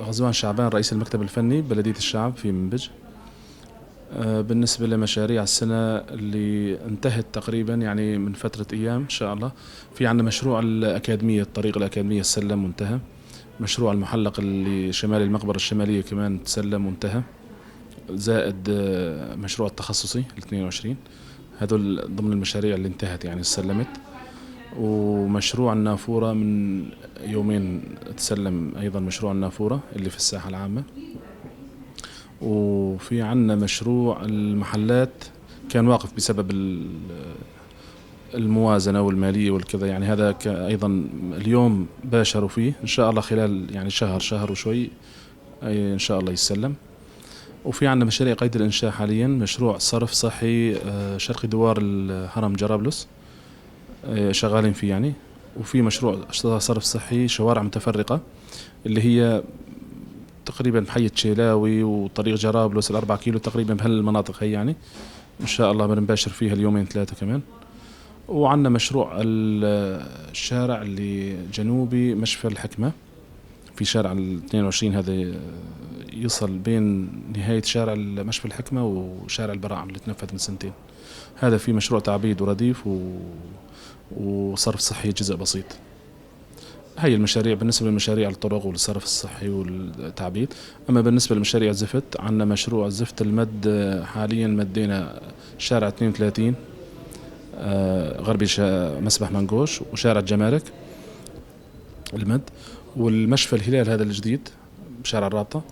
غزوان شعبان، رئيس المكتب الفني بلدية الشعب في منبج. بالنسبة لمشاريع السنة اللي انتهت تقريبا يعني من فترة أيام، إن شاء الله في عندنا مشروع الأكاديمية، الطريق الأكاديمية تسلم وانتهى. مشروع المحلق اللي شمال المقبرة الشمالية كمان تسلم وانتهى، زائد مشروع التخصصي 22. هذول ضمن المشاريع اللي انتهت يعني سلمت. ومشروع النافورة من يومين تسلم أيضا، مشروع النافورة اللي في الساحة العامة. وفي عنا مشروع المحلات كان واقف بسبب الموازنة والمالية والكذا يعني، هذا أيضا اليوم باشروا فيه، إن شاء الله خلال يعني شهر، شهر وشوي إن شاء الله يسلم. وفي عندنا مشاريع قيد الإنشاء حاليا، مشروع صرف صحي شرقي دوار الهرم جرابلس شغالين فيه يعني. وفي مشروع صرف صحي شوارع متفرقة اللي هي تقريبا بحي تشيلاوي وطريق جرابلس ال4 كيلو تقريبا بهالمناطق هي يعني، إن شاء الله بنباشر فيها اليومين ثلاثة كمان. وعندنا مشروع الشارع اللي جنوبي مشفى الحكمة في شارع ال 22، هذا يصل بين نهاية شارع مشفى الحكمة وشارع البراعم اللي تنفذ من سنتين. هذا في مشروع تعبيد ورديف وصرف صحي جزء بسيط. هاي المشاريع بالنسبة لمشاريع الطرق والصرف الصحي والتعبيد. أما بالنسبة لمشاريع الزفت، عندنا مشروع زفت المد، حاليا مدينا شارع 32 غربي مسبح منقوش وشارع الجمارك المد، والمشفى الهلال هذا الجديد بشارع الرابطة،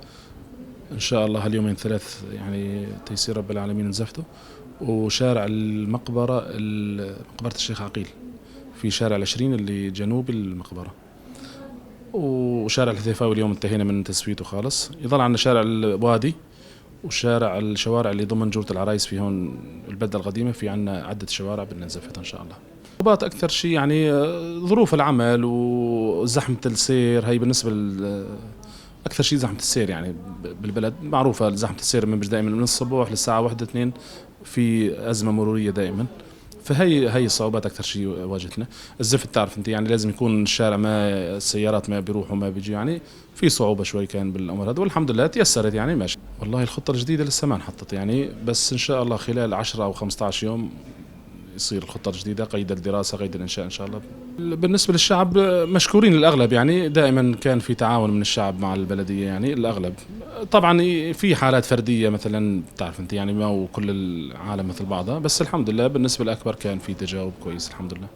إن شاء الله هاليومين ثلاث يعني تيسير رب العالمين نزفته. وشارع المقبرة، مقبرة الشيخ عقيل في شارع ال20 اللي جنوب المقبرة. وشارع الحذيفاوي اليوم انتهينا من تزفيته خالص. يظل عندنا شارع الوادي وشارع الشوارع اللي ضمن جورة العرايس في هون البلدة القديمة، في عندنا عدة شوارع بدنا نزفتها إن شاء الله. صعوبات أكثر شيء يعني ظروف العمل وزحمة السير. هي بالنسبة أكثر شيء زحمة السير يعني بالبلد، معروفة زحمة السير من دائما من الصبح للساعة 1 2 في أزمة مرورية دائما، فهي هي الصعوبات اكثر شيء واجهتنا. الزفت تعرف انت يعني لازم يكون الشارع ما السيارات ما بيروحوا ما بيجوا، يعني في صعوبه شوي كان بالامر هذا، والحمد لله تيسرت يعني ماشي. والله الخطه الجديده لسه ما انحطت يعني، بس ان شاء الله خلال 10 او 15 يوم يصير الخطة الجديدة قيد الدراسة، قيد الإنشاء إن شاء الله. بالنسبة للشعب مشكورين، الأغلب يعني دائما كان في تعاون من الشعب مع البلدية يعني الأغلب. طبعا في حالات فردية مثلا، بتعرف أنت يعني ما هو كل العالم مثل بعضها، بس الحمد لله بالنسبة الأكبر كان في تجاوب كويس الحمد لله.